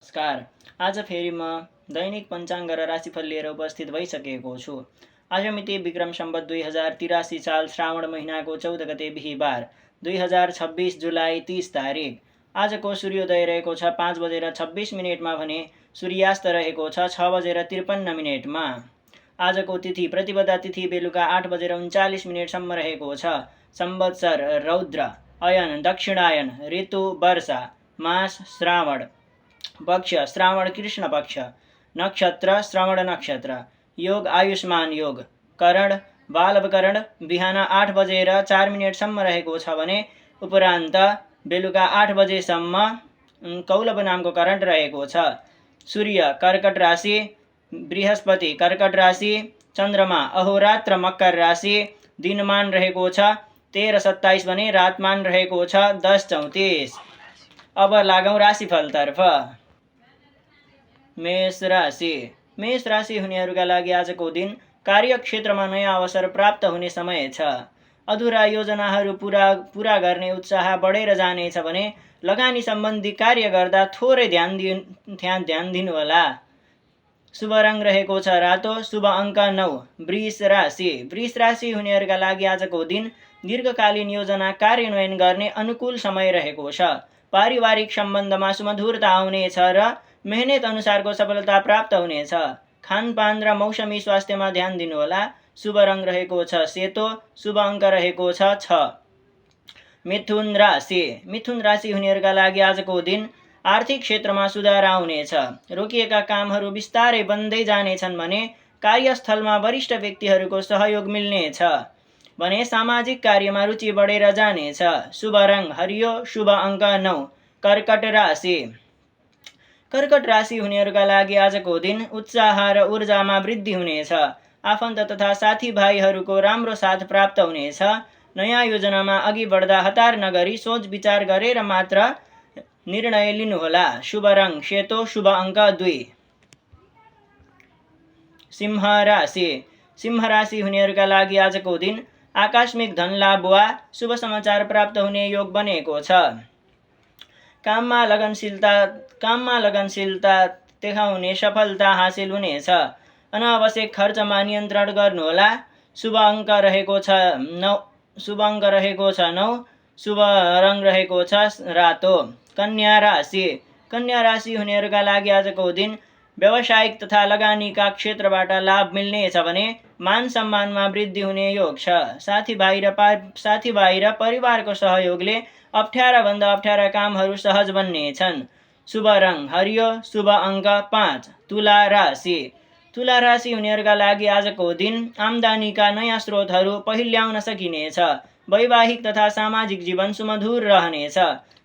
नमस्कार। आज फेरि म दैनिक पञ्चाङ्ग र राशिफल लिएर उपस्थित भइसकेको छु। आज मिति विक्रम सम्वत 2083 साल श्रावण महिनाको 14 गते बिहिबार 2026 जुलाई 30 तारिक। आजको सूर्योदय रहेको छ 5:26 भने सूर्यास्त रहेको छ 6:53 आजको तिथि प्रतिपदा तिथि बेलुका 8:39 रहेको छ। संवत्सर रौद्र, अयन दक्षिणायन, ऋतु वर्षा, मास श्रावण, पक्ष श्रावण कृष्ण पक्ष, नक्षत्र श्रवण नक्षत्र, योग आयुष्मान योग, करण बालवकरण बिहान 8:04 रहेको छ भने उपरान्त बेलुका 8 बजेसम्म कौलव नामको करण रहेको छ। सूर्य कर्कट राशि, बृहस्पति कर्कट राशि, चन्द्रमा अहोरात्र मकर राशि, दिनमान रहेको छ 13:27 भने रातमान रहेको छ 10:34। अब लागौँ राशिफलतर्फ। मेष राशि हुनेहरूका लागि आजको दिन कार्यक्षेत्रमा नयाँ अवसर प्राप्त हुने समय छ। अधुरा योजनाहरू पूरा गर्ने उत्साह बढेर जानेछ भने लगानी सम्बन्धी कार्य गर्दा थोरै ध्यान दिनुहोला। शुभ रङ रहेको छ रातो, शुभ अङ्क 9। वृष राशि हुनेहरूका लागि आजको दिन दीर्घकालीन योजना कार्यान्वयन गर्ने अनुकूल समय रहेको छ। पारिवारिक सम्बन्धमा सुमधुरता आउनेछ र मेहनत अनुसारको सफलता प्राप्त हुनेछ। खानपान र मौसमी स्वास्थ्यमा ध्यान दिनुहोला। शुभ रङ रहेको छ सेतो, शुभ अङ्क रहेको छ 6। मिथुन राशि हुनेहरूका लागि आजको दिन आर्थिक क्षेत्रमा सुधार आउनेछ। रोकिएका कामहरू बिस्तारै बन्दै जानेछन् भने कार्यस्थलमा वरिष्ठ व्यक्तिहरूको सहयोग मिल्नेछ भने सामाजिक कार्यमा रुचि बढेर जानेछ। शुभ रङ हरियो, शुभ अङ्क 9। कर्कट राशि हुनेहरूका लागि आजको दिन उत्साह र ऊर्जामा वृद्धि हुनेछ। आफन्त तथा साथीभाइहरूको राम्रो साथ प्राप्त हुनेछ। नयाँ योजनामा अघि बढ्दा हतार नगरी सोच विचार गरेर मात्र निर्णय लिनुहोला। शुभ रङ सेतो, शुभ अङ्क 2। सिंह राशि हुनेहरूका लागि आजको दिन आकस्मिक धन लाभ वा शुभ समाचार प्राप्त हुने योग बनेको छ। काममा लगनशीलता देखाउने सफलता हासिल हुनेछ। अनावश्यक खर्चमा नियन्त्रण गर्नुहोला। शुभ अङ्क रहेको छ 9, शुभ रङ रहेको छ रातो। कन्या राशि हुनेहरूका लागि आजको दिन व्यावसायिक तथा लगानीका क्षेत्रबाट लाभ मिल्नेछ भने मान सम्मानमा वृद्धि हुने योग छ। साथीभाइ र परिवारको सहयोगले अप्ठ्याराभन्दा अप्ठ्यारा कामहरू सहज बन्नेछन्। शुभ रङ हरियो, शुभ अङ्क 5। तुला राशि हुनेहरूका लागि आजको दिन आम्दानीका नयाँ स्रोतहरू पहिल्याउन सकिनेछ। वैवाहिक तथा सामाजिक जीवन सुमधुर रहनेछ।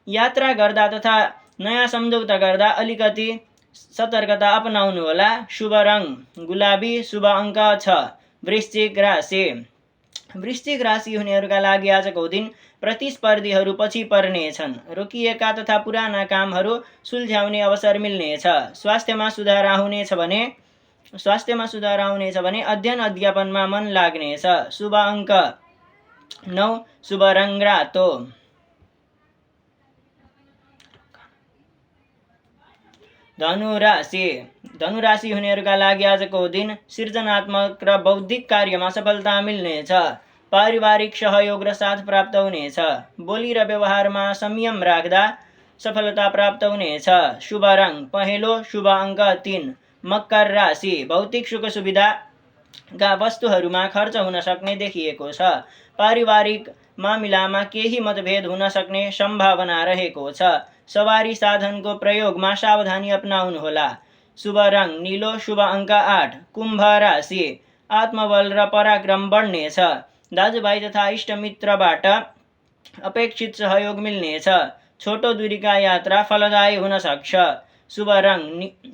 यात्रा गर्दा तथा नयाँ सम्झौता गर्दा अलिकति सतर्कता अपनाउनुहोला। शुभ रङ गुलाबी, शुभ अङ्क 6। वृश्चिक राशि हुनेहरूका लागि आजको दिन प्रतिस्पर्धीहरू पछि पर्नेछन्। रोकिएका तथा पुराना कामहरू सुल्झ्याउने अवसर मिल्नेछ। स्वास्थ्यमा सुधार आउनेछ भने अध्ययन अध्यापनमा मन लाग्नेछ। शुभ अङ्क 9, शुभ रङ रातो। धनु राशि हुनेहरूका लागि आजको दिन सृजनात्मक र बौद्धिक कार्यमा सफलता मिल्नेछ। पारिवारिक सहयोग र साथ प्राप्त हुनेछ। बोली र व्यवहारमा संयम राख्दा सफलता प्राप्त हुनेछ। शुभ रङ पहेँलो, शुभ अङ्क 3। मकर राशि भौतिक सुख सुविधाका वस्तुहरूमा खर्च हुन सक्ने देखिएको छ। पारिवारिक मामिलामा केही मतभेद हुन सक्ने सम्भावना रहेको छ। सवारी साधनको प्रयोगमा सावधानी अपनाउनुहोला। शुभ रङ नीलो, शुभ अङ्क 8। कुम्भ राशि आत्मबल र पराक्रम बढ्नेछ। दाजुभाइ तथा इष्टमित्रबाट अपेक्षित सहयोग मिल्नेछ। छोटो दूरीका यात्रा फलदायी हुन सक्छ। शुभ रङ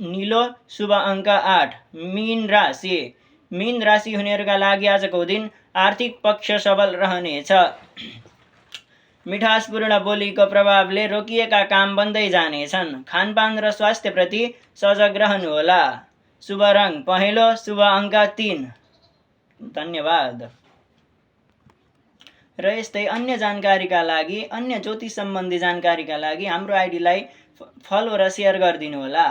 नीलो, शुभ अङ्क 8। मीन राशि हुनेहरूका लागि आजको दिन आर्थिक पक्ष सबल रहनेछ। मिठासपूर्ण बोलीको प्रभावले रोकिएका काम बन्दै जानेछन्। खानपान र स्वास्थ्यप्रति सजग रहनुहोला। शुभ रङ पहेँलो, शुभ अङ्क 3। धन्यवाद। र यस्तै अन्य ज्योतिष सम्बन्धी जानकारीका लागि हाम्रो आइडीलाई फलो र सेयर गरिदिनु होला।